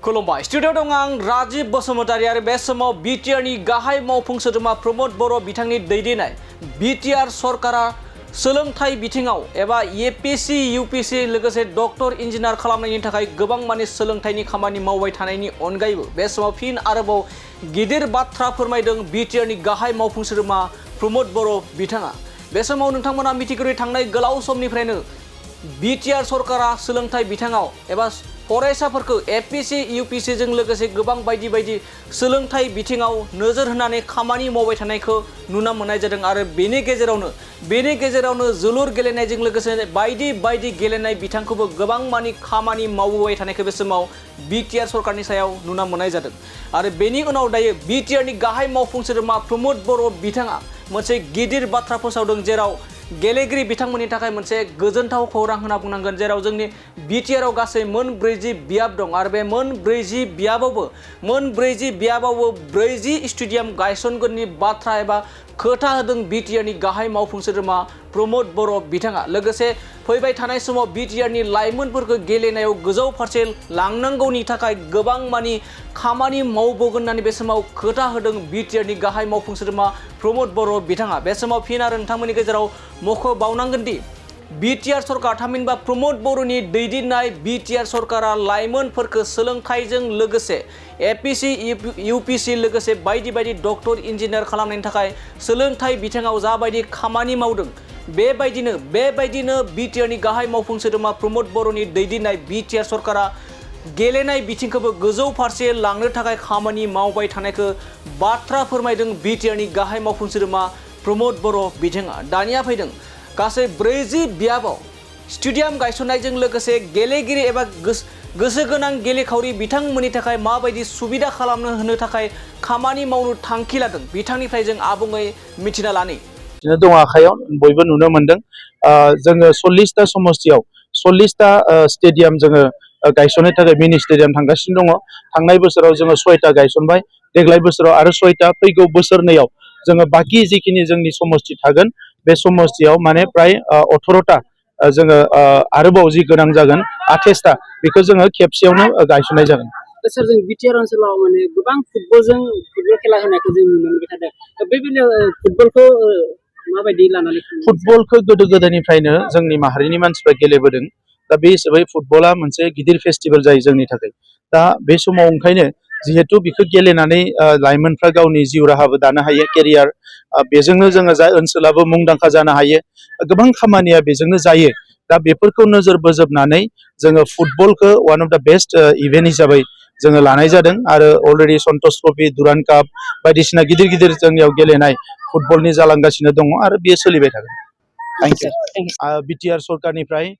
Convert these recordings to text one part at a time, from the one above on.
खुलुमबाय स्टुडियो दं आं राजीव बसुमतारी आरो बे समाव बिटिआरनि गाहाय मावफुं सोद्रोमा प्रमद बर' बिथांनि दैदेननाय बिटिआर सरकारा सोलोंथाइ बिथिङाव एबा एपिएससि इउपिएससि लोगोसे डक्टर इन्जिनियार खालामनायनि थाखाय गोबां माने सोलोंथाइनि खामानि मावबाय थानायनि अनगायैबो बे समाव फिन आरोबाव गिदिर बाथ्रा फोरमायदों बिटिआरनि गाहाय मावफुं सोद्रोमा प्रमद बर' बिथाङा। बे समाव नोंथांमोना मिथिगौ थांनाय गोलाव समनिफ्रायनो बिटिआर सरकारा सोलोंथाइ बिथिङाव एबा फरायसाफोरखौ एपिएससि इउपिएससि जों लोगोसे गोबां बायदि बायदि सोलोंथाइ बिथिङाव नोजोर होनानै खामानि मावबाय थानायखौ नुनो मोननाय जादों आरो बेनि गेजेरावनो जोलुर गेलेनायजों लोगोसे बायदि बायदि गेलेनाय बिथांखौबो गोबां मानि खामानि मावबोबाय थानायखौ बे समाव बिटिआर सरकारनि सायाव नुनो मोननाय जादों आरो बेनि उनाव दायो बिटिआरनि गाहाय मावफुं सोद्रोमा प्रमद बर' बिथाङा मोनसे गिदिर बाथ्रा फोसावदों जेराव गेलेगिरि बिथांमोननि थाखाय मोनसे गोजोनथाव खौरां होनना बुंनांगोन जेराव जोंनि बिटिआरआव गासै मोन 40 बियाब दं आरो बे मोन 40 बियाबावबो 40 स्टेडियाम गायसनगोननि बाथ्रा एबा खोथा होदों बिटिआरनि गाहाय मावफुं सोद्रोमा प्रमद बर' बिथाङा। लोगोसे फैबाय थानाय समाव बिटिआरनि लाइमोनफोरखौ गेलेनायाव गोजौ फारसे लांनांगौनि थाखाय गोबां मानि खामानि मावबोगोन होननानै बे समाव खोथा होदों बिटिआरनि गाहाय मावफुं सोद्रोमा प्रमद बर' बिथाङा। बे समाव फिन आरो नोंथांमोननि गेजेराव मख'बावनांगोन दि बिटिआर सरकार थामहिनबा प्रमद बर'नि दैदेननाय बिटिआर सरकारा लाइमोनफोरखौ सोलोंथाइजों लोगोसे एपिएससि इउपिएससि लोगोसे बायदि बायदि डक्टर इन्जिनियार खालामनायनि थाखाय सोलोंथाइ बिथिङाव जाबायदि खामानि मावदों बेबायदिनो बिटिआरनि गाहाय मावफुं सोद्रोमा प्रमद बर'नि दैदेननाय बिटिआर सरकारा गेलेनाय बिथिंखौबो गोजौ फारसे लांनो थाखाय खामानि मावबाय थानायखौ बाथ्रा फोरमायदों बिटिआरनि गाहाय मावफुं सोद्रोमा प्रमद बर' बिथाङा। दानिया फैदों गासै 40 बियाबाव स्टेडियाम गायसननायजों लोगोसे गेलेगिरि एबा गोसो गोनां गेलेखावरि बिथांमोननि थाखाय माबायदि सुबिदा खालामनो होनो थाखाय खामानि मावनो थांखि लादों बिथांनिफ्राय जों आबुङै मिथिना लानि। दं आखायाव बयबो नुनो मोनदों जोङो 40टा समस्तियाव 40टा स्टेडियाम जोङो गायसननो थाखाय मिनि स्टेडियाम थांगासिनो दङ। थांनाय बोसोराव जोङो 6टा गायसनबाय, देग्लाय बोसोराव आरो 6टा, फैगौ बोसोरनैयाव जोङो बाखि जिखिनि जोंनि समस्ति थागोन बे समस्तियाव माने प्राय 18टा जोङो आरोबाव जि गोनां जागोन 28टा बेखौ जोङो खेबसेयावनो गायसननाय जागोन। सर जों बिटिआर ओनसोलाव माने गोबां फुटबल खेला होनायखौ जों नुनो मोनबाय थादों। बे बेलायाव फुटबलखौ माबायदि लानानै फुटबलखौ गोदो गोदायनिफ्रायनो जोंनि माहारिनि मानसिफ्रा गेलेबोदों। दा बे हिसाबै फुटबला मोनसे गिदिर फेस्टिभेल जायो जोंनि थाखाय। दा बे समाव ओंखायनो जिहेथु बेखौ गेलेनानै लाइमोनफ्रा गावनि जिउ राहाबो दानो हायो, केरियार बेजोंनो जोङो जा ओनसोलाबो मुंदांखा जानो हायो, गोबां खामानिया बेजोंनो जायो। दा बेफोरखौ नोजोर बोजोबनानै जोङो फुटबलखौ वान अफ द बेस्ट इभेन्ट हिसाबै जोङो लानाय जादों आरो अलरेडि सन्टस ट्रफि, दुरान्ड काप बायदिसिना गिदिर गिदिर जोंनियाव गेलेनाय फुटबलनि जालांगासिनो दङ आरो बेयो सोलिबाय थागोन। Thank you. बिटिआर सरकारनिफ्राय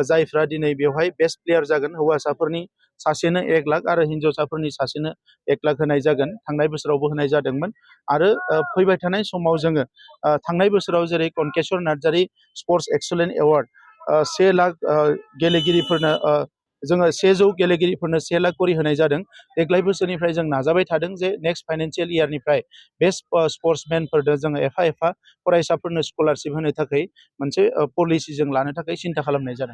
जायफ्रा दिनै बेवहाय बेस्ट प्लेयार जागोन हौवासाफोरनि सासेनो 1 लाख आरो हिन्जावसाफोरनि सासेनो 1 लाख होनाय जागोन। थांनाय बोसोरावबो होनाय जादोंमोन आरो फैबाय थानाय समाव जोङो थांनाय बोसोराव जेरै Kankeswar Narzary sports excellent award 1 lakh गेलेगिरिफोरनो जोङो 100 गेलेगिरिफोरनो 1 लाख करि होनाय जादों। देग्लाय बोसोरनिफ्राय जों नाजाबाय थादों जे नेक्स्ट फाइनान्सियेल इयारनिफ्राय बेस्ट स्पर्ट्समेनफोरनो जोङो एफा फरायसाफोरनो स्कलारशिप होनो थाखाय मोनसे पलिसि जों लानो थाखाय सिन्था खालामनाय जादों।